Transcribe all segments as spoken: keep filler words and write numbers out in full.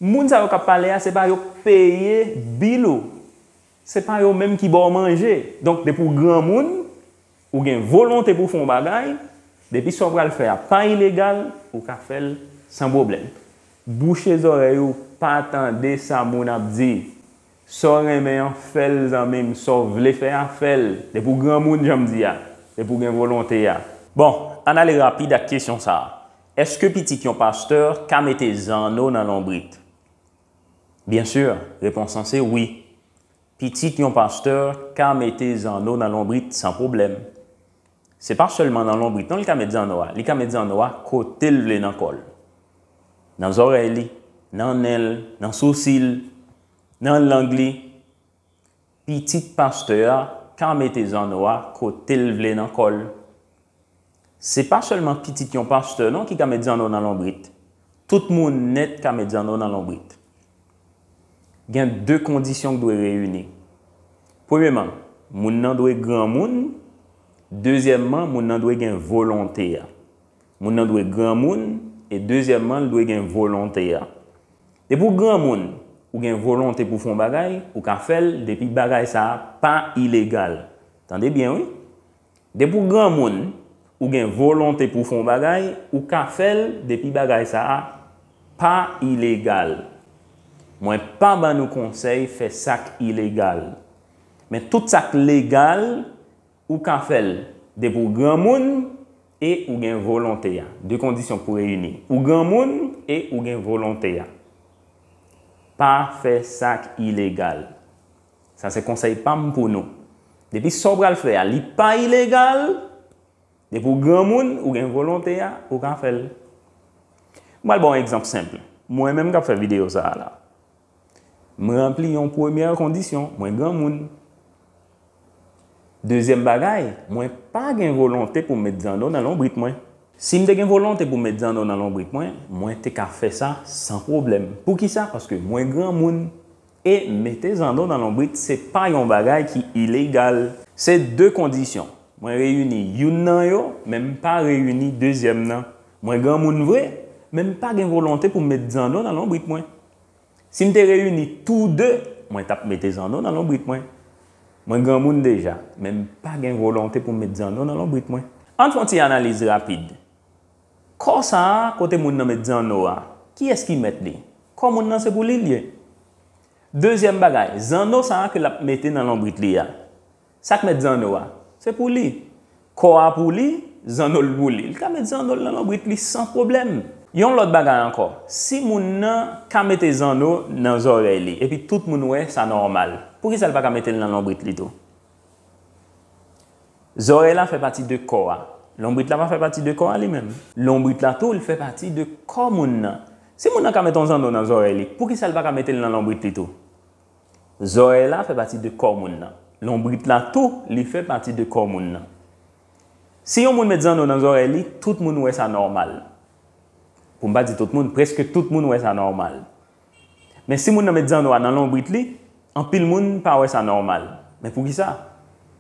Moun sa yo k ap pale a, se pa yo k peye bil ou. Se pa yo menm ki ba w manje. Donk, depi w granmoun, ou gen volonte pou w fè yon bagay, depi sa w pral fè a pa ilegal, ou ka fè l san pwoblèm. Bouche zòrèy ou, pa tande sa moun ap di. Sa w renmen an, fè l, zanmi m, sa w vle fè a, fè l. Depi w granmoun, jan m di a, depi w gen volonte a. Bon, ann ale rapid ak kesyon sa a. Èske pitit yon pastè ka mete zanno nan lonbrit? Byen si, repons lan se wi. Pitit yon pastè ka mete zanno nan lonbrit san pwoblèm. Se pa sèlman nan lonbrit non li ka met zanno a, li ka met zanno a kote l vle nan kò l. Nan zòrèy li, nan nen l, nan sousi l, nan lang li. Pitit pastè a ka mete zanno a kote l vle nan kò l. Se pa sèlman pitit yon pastè non ki ka met zanno nan lonbrit. Tout moun nèt ka met zanno nan lonbrit. Gen de kondisyon k dwe reyini. Premyeman, moun nan dwe granmoun. Dezyèmman, moun nan dwe gen volonte a. Moun nan dwe granmoun, e dezyèmman, l dwe gen volonte a. Depi w granmoun, ou gen volonte pou w fè yon bagay, ou ka fè l depi bagay sa a pa ilegal. Tande byen, wi. Depi w granmoun, ou gen volonte pou w fè yon bagay, ou ka fè l depi bagay sa a pa ilegal. Mwen pa ban nou konsèy fè sa k ilegal. Men tout sa k legal, ou ka fè l depi w granmoun e ou gen volonte a. De kondisyon pou reyini. Ou granmoun e ou gen volonte a. Pa fè sa k ilegal. Sa se konsèy pa m pou nou. Depi sa w pral fè a, li pa ilegal, depi w granmoun, ou gen volonte a, ou ka fè l. M pral ba w yon egzanp senp. Mwen menm k ap fè videyo sa a la. M ranpli yon premyè kondisyon, mwen granmoun. Dezyèm bagay, mwen pa gen volonte pou m met zanno nan lonbrit mwen. Si m te gen volonte pou m met zanno nan lonbrit mwen, mwen te ka fè sa san pwoblèm. Poukisa? Paske mwen granmoun. E mete zanno nan lonbrit se pa yon bagay ki ilegal. Se de kondisyon. Mwen reyini youn nan yo, men m pa reyini dezyèm nan. Mwen granmoun vre, men m pa gen volonte pou m met zanno nan lonbrit mwen. Si m te reyini tou de, mwen t ap mete zanno nan lonbrit mwen. Mwen granmoun deja, men m pa gen volonte pou m met zanno nan lonbrit mwen. Ann fè yon ti analiz rapid. Kò sa a, kote moun nan met zanno a, kiyès ki mèt li? Kò moun nan se pou li l ye. Dezyèm bagay, zanno sa a ke l ap mete nan lonbrit li a. Sa k mèt zanno a, se pou li. Kò a pou li, zanno l pou li. Li ka met zanno l nan lonbrit li san pwoblèm. Yon lòt bagay ankò, si moun nan ka mete zanno nan zòrèy li, epi tout moun wè sa nòmal, poukisa l pa ka mete l nan lonbrit li tou? Zòrèy la fè pati de kò a. Lonbrit la pa fè pati de kò a li menm. Lonbrit la tou, li fè pati de kò moun nan. Si moun nan ka mete yon zanno nan zòrèy li, poukisa l pa ka mete l nan lonbrit li tou? Zòrèy la fè pati de kò moun nan. Lonbrit la tou, li fè pati de kò moun nan. Si yon moun met zanno nan zòrèy li, tout moun wè sa nòmal. Pou m pa di tout moun, prèske tout moun wè sa nòmal. Men si moun nan met zanno a nan lonbrit li, anpil moun pa wè sa nòmal. Men poukisa?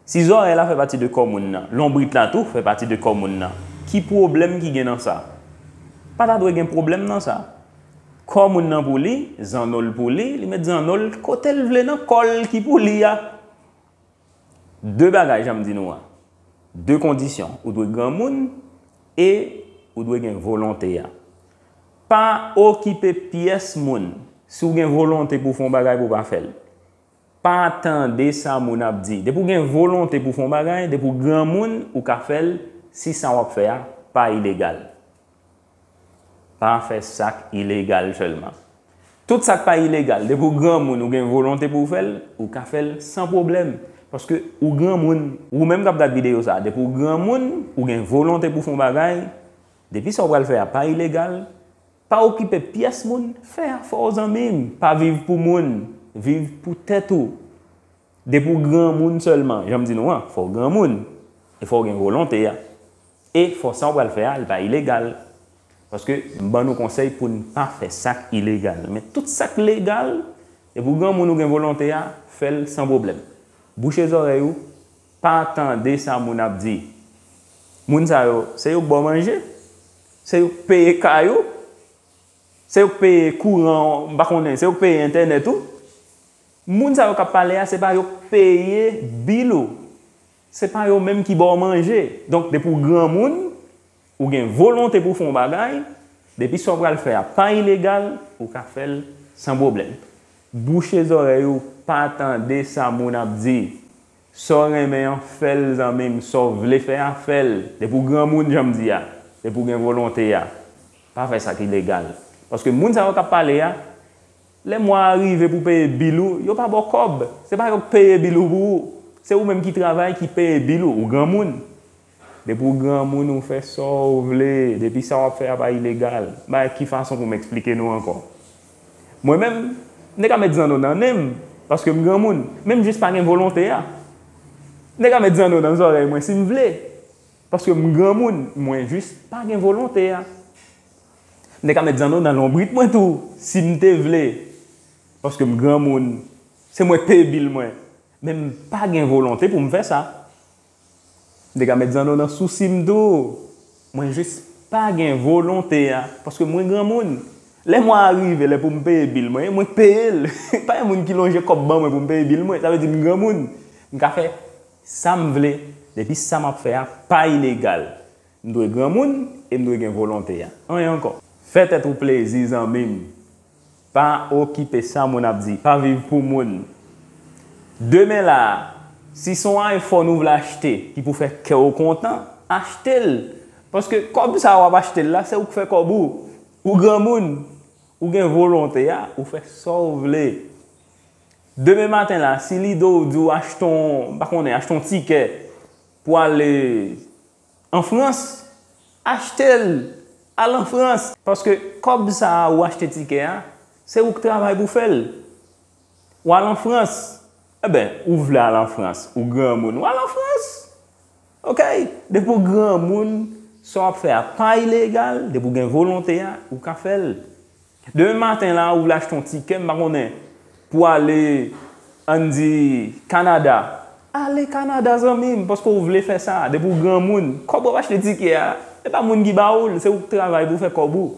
Si zòrèy la fè pati de kò moun nan, lonbrit la tou fè pati de kò moun nan. Ki pwoblèm ki gen nan sa? Pa ta dwe gen pwoblèm nan sa. Kò moun nan pou li, zanno l pou li, li met zanno l kote l vle nan kò l ki pou li a. De bagay, jan m di nou an. De kondisyon. Ou dwe granmoun e ou dwe gen volonte a. Pa okipe pyès moun. Si w gen volonte pou w fè yon bagay, pou w pa fè l. Pa tande sa moun ap di. Depi w gen volonte pou w fè yon bagay, depi w granmoun, ou ka fè l si sa w ap fè a pa ilegal. Pa fè sa k ilegal sèlman. Tout sa k pa ilegal, depi w granmoun, ou gen volonte pou w fè l, ou ka fè l san pwoblèm. Paske ou granmoun. Ou menm k ap gad videyo sa a, depi w granmoun, ou gen volonte pou w fè yon bagay, depi sa w pral fè a pa ilegal, pa okipe pyès moun, fè afè w zanmi m, pa viv pou moun, viv pou tèt ou. Depi w granmoun sèlman, jan m di nou an, fò w granmoun, e fò w gen volonte a. E fò sa w pral fè a, li pa ilegal. Paske m ban nou konsèy pou n pa fè sa k ilegal. Men tout sa k legal, depi w granmoun ou gen volonte a, fè l san pwoblèm. Bouche zòrèy ou, pa tande sa moun ap di. Moun sa yo, se yo k ba w manje, se yo k peye kay ou, Se yo k peye kouran, m pa konnen, se yo k peye entènèt ou. Moun sa yo k ap pale a, se pa yo k peye bil ou. Se pa yo menm ki ba w manje. Donk, depi w granmoun, ou gen volonte pou w fè yon bagay, depi sa w pral fè a pa ilegal, ou ka fè l san pwoblèm. Bouche zòrèy ou, pa tande sa moun ap di. Sa w renmen an, fè l, zanmi m. Sa w vle fè a, fè l. Depi w granmoun, jan m di a, depi w gen volonte a, pa fè sa k ilegal. Paske moun sa yo k ap pale a, lè mwa a rive pou peye bil ou, yo pa ba w kòb. Se pa yo k peye bil ou pou ou. Se ou menm ki travay, ki peye bil ou. Ou granmoun. Depi w granmoun, ou fè sa w vle. Depi sa w ap fè a pa ilegal. M pa wè ki fason pou m eksplike nou ankò. Mwen menm, m te ka met zanno nan nen m, paske m granmoun, men m jis pa gen volonte a. M te ka met zanno nan zòrèy mwen si m vle, paske m granmoun, mwen jis pa gen volonte a. M te ka met zanno nan lonbrit mwen tou, si m te vle, paske m granmoun, se mwen k peye bil mwen, men m pa gen volonte pou m fè sa. M te ka met zanno nan sousi m tou. Mwen jis pa gen volonte a, paske mwen granmoun. Lè mwa a rive, lè pou m peye bil mwen, e mwen k peye l. Pa gen moun ki lonje kòb ban mwen pou m peye bil mwen. Sa vle di m granmoun. M ka fè sa m vle, depi sa m ap fè a pa ilegal. M dwe granmoun e m dwe gen volonte a. Anyen ankò. Fè tèt ou plezi, zanmi m. Pa okipe sa moun ap di. Pa viv pou moun. Demen la a, si se yon iPhone ou vle achte ki pou fè kè w kontan, achte l. Paske kòb sa a w ap achte l la, se ou k fè kòb ou. Ou granmoun, ou gen volonte a, ou fè sa w vle. Demen maten la, si lide w di w achte yon, m pa konnen, achte yon tikè pou ale an Frans, achte l, al an Frans. Paske kòb sa a ou achte tikè a, se ou k travay pou fè l. W al an Frans. Enben, ou vle al an Frans, ou granmoun, w al an Frans. Oke? Depi w granmoun, sa w ap fè a pa ilegal, depi w gen volonte a, ou ka fè l. Demen maten la, ou vle achte yon tikè, m pa konnen, pou ale, ann di, Kanada. Ale Kanada, zanmi m, paske w vle fè sa. Depi w granmoun, kòb w ap achte tikè a, se pa moun ki ba ou l, se ou k travay pou w fè kòb ou.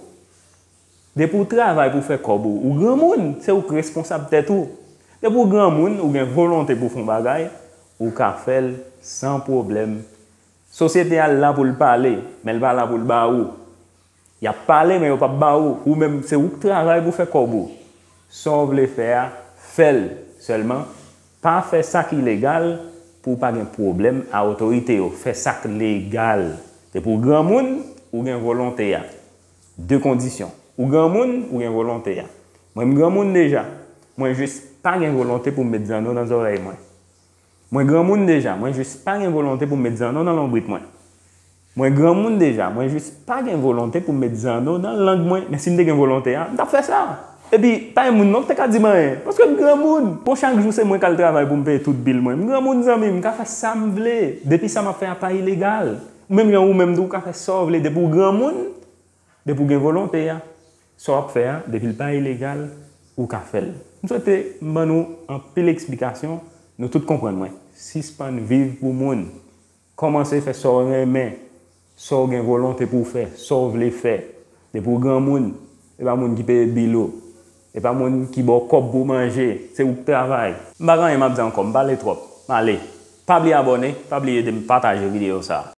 Depi w travay pou w fè kòb ou, ou granmoun, se ou k responsab tèt ou. Depi w granmoun, ou gen volonte pou w fè yon bagay, ou ka fè l san pwoblèm. Sosyete a la pou l pale, men l pa la pou l ba ou. Y ap pale, men yo p ap ba ou. Ou menm, se ou k travay pou fè kòb ou. Sa w vle fè a, fè l. Sèlman, pa fè sa k ilegal pou w pa gen pwoblèm a otorite yo. Fè sa k legal. Depi w granmoun, ou gen volonte a. De kondisyon. Ou granmoun, ou gen volonte a. Mwen, m granmoun deja. Mwen jis pa gen volonte pou m met zanno nan zòrèy mwen. Mwen granmoun deja, mwen jis pa gen volonte pou m met zanno nan lonbrit mwen. Mwen granmoun deja, mwen jis pa gen volonte pou m met zanno nan lang mwen. Men si m te gen volonte a, m t ap fè sa. Epi, pa gen moun non ki te ka di m anyen, paske m granmoun. Bon, chak jou se mwen k al travay pou m peye tout bil mwen. M granmoun, zanmi m, m ka fè sa m vle. Depi sa m ap fè a pa ilegal. Menm jan ou menm tou, ou ka fè sa w vle. Depi w granmoun, depi w gen volonte a, sa w ap fè a, depi l pa ilegal, ou ka fè l. M swete m ban nou anpil eksplikasyon, nou tout konprann mwen. Sispann viv pou moun. Kòmanse fè sa w renmen, sa w gen volonte pou w fè, sa w vle fè. Depi w granmoun, se pa moun ki peye bil ou. Se pa moun ki ba w kòb pou w manje, se ou k travay. M pa gen anyen m ap di ankò, m pale twòp. M ale. Pa bliye abòne, pa bliye ede m pataje videyo sa a.